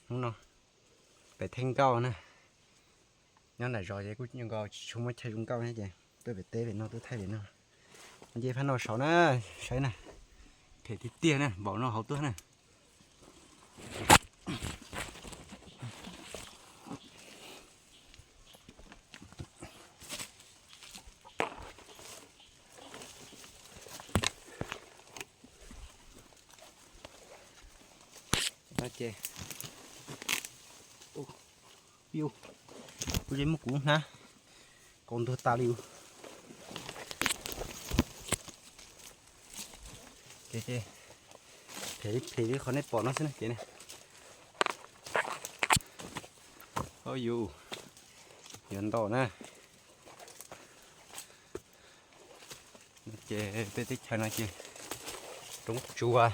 Hnub no pem thaij nkauj na, nyob nram zos ces kuj nkaus tsis tshua muaj chaw zoo nkauj na ces tuaj pem teb pem no tuaj thaij pem no. Nce phab no saud na, saib na, phem tiag tiag na, npaum no hauv tuaj na. No ces, u, u, kuv yeej muab kuv hnab kaus ntuag tas li. Ces, ces phem li phem li qhov nej pom no xwb na ces ne. Au yus, yuav ntau na. Ces peb teb chaws no ces roob tsuas,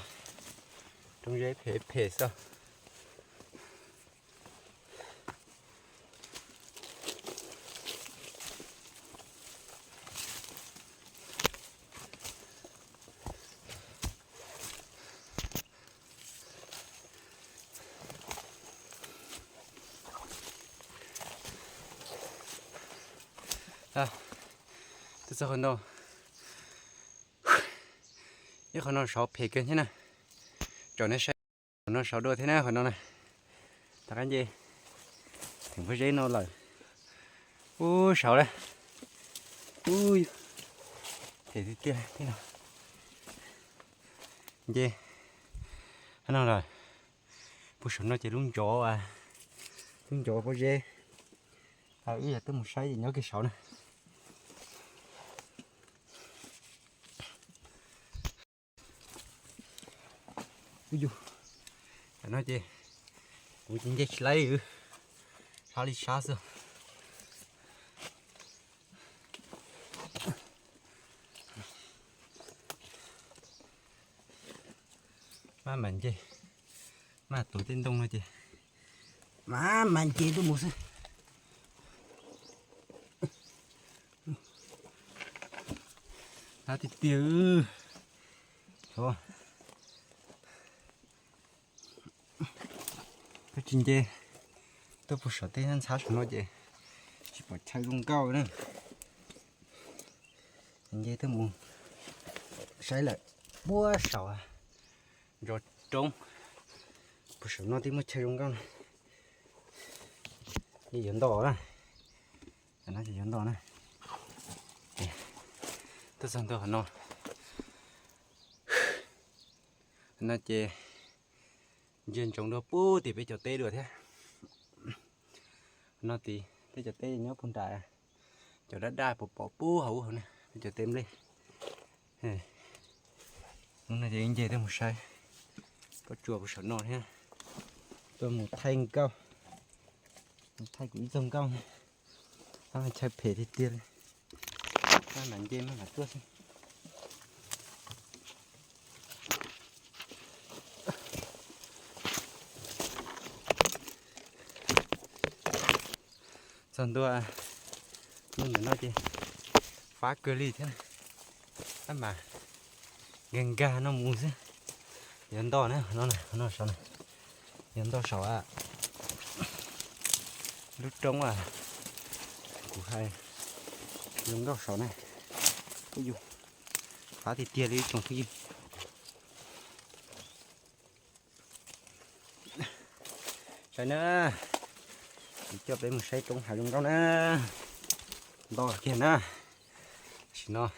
roob zeb phem phem xwb. Twb txog qhov no, ib qhov no saud phem kawg thiab na. Tsom nej saib, qhov no saud dua thiab na, qhov no na. Rov qab nce, theem pob zeb no lawm. Ub, saud lawm. Ub, phem tiag tiag li no. Nce qhov no lawm. Puag saum no ces lub ncov, lub ncov pob zeb. Wb yog twb mus saib ces nyob kiag saud na. Ub yus, tam no ces kuv ces nce tsis laib, sab li sab xwb. Maj mam nce, maj tuav tej ntoo no ces maj mam nce tuaj mus xwb. Hnab tiag tiag. Koj tsis nce tuaj puag saum tej ntxhab saum no ces tsis pom chaw zoo nkauj na. Nce tuaj mus saib lawm puag saum zos roob, puag saum no twb muaj chaw zoo nkauj na. Yeej yuav ntau na, no ces yuav ntau na. Tuaj txog ntua qhov no, no ces ntsia ntsoov dua puag tim peb cov teb dua thiab. No tid peb cov teb nyob puag nram, cov daj daj pom pom puag hauv ub hauv na, peb cov teb nplej. Hnub no ces nce tuaj mus saib pob tsuas puag saum no thiab, tuaj mus thaij nkauj, mus thaij kuv ib txoj nkauj. Tab mas chaw phem tiag tiag li, maj mam nce maj mam tuaj xwb. Txog ntua lub ntawm no ces fab kawg li thiab, tab mas nkag nkag no mus xwb. Yuav ntau na, no na, no saud na, yuav ntau saud a. Lub roob a, kuv hais zoo nkauj saud na. Ub yus, fab tiag tiag li ib tsoom phooj ywg. Saib na, kuv coj peb mus saib roob hav zoo nkauj na. Ntau kiag na, tam sim no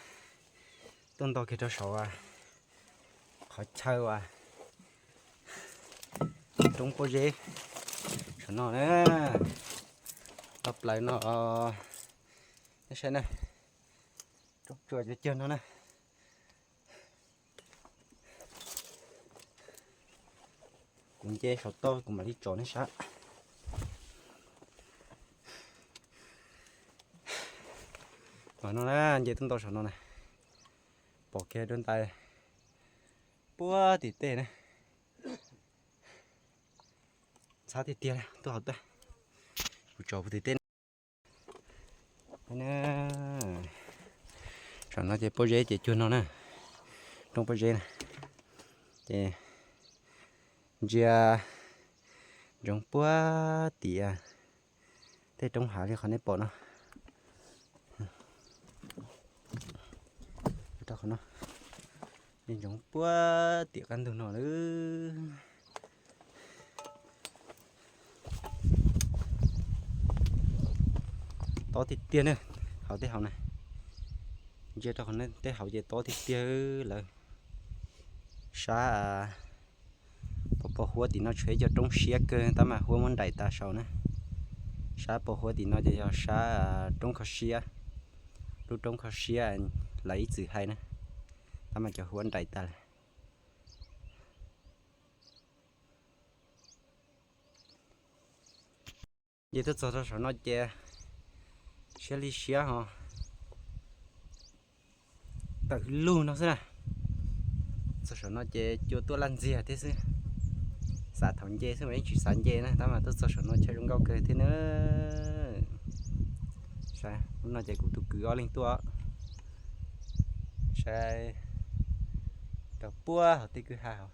tuaj ntau kiag rau saum qhov chaw uas roob pob zeb saum no na, tau plaws no. Nej saib na, roob tsuas cag cag no na. Kuv nce saum toj kuv mam li tsom nej saib. Mas no na, nce tuaj ntau saum no na, pom kiag dua ntais puag tim tej na. Ntxhab tiag tiag, tuaj hauv toj, kuv tsom puag tim tej na. Saum no ces pob zeb ces cuag no na, roob pob zeb na. Ces ntsia Ntsoov puag tim tej roob hav li qhov nej pom no. Rau qhov no, nej ntsoov puag tim qab ntug no lawm. Tob tiag tiag ne, hauv tej hauv na. Ntsia rau qhov no tej hauv ces tob tiag tiag lawm. Sab pos pos huab tim no tshuav ib co roob siab kawg tab mas huab muab nraim tas saud na. Sab pos huab tim no ces yog sab roob kho siab, lub roob kho siab lawv ib txwm hais na, tab mas cov huab nraim tas lawm. Ces tuaj txog rau saum no ces siab li siab ho, tawm lug no xwb na. Txog saum no ces cua tuaj laj ntxiag thiab xwb. Xav thaum nce xwb mas yeej tsis xav nce na, tab mas tuaj txog saum no chaw zoo nkauj kawg thiab na. Saib lub no ces kuv tus kwv ob leeg tuaj, saib rau puag hauv tej kwj ha hauv.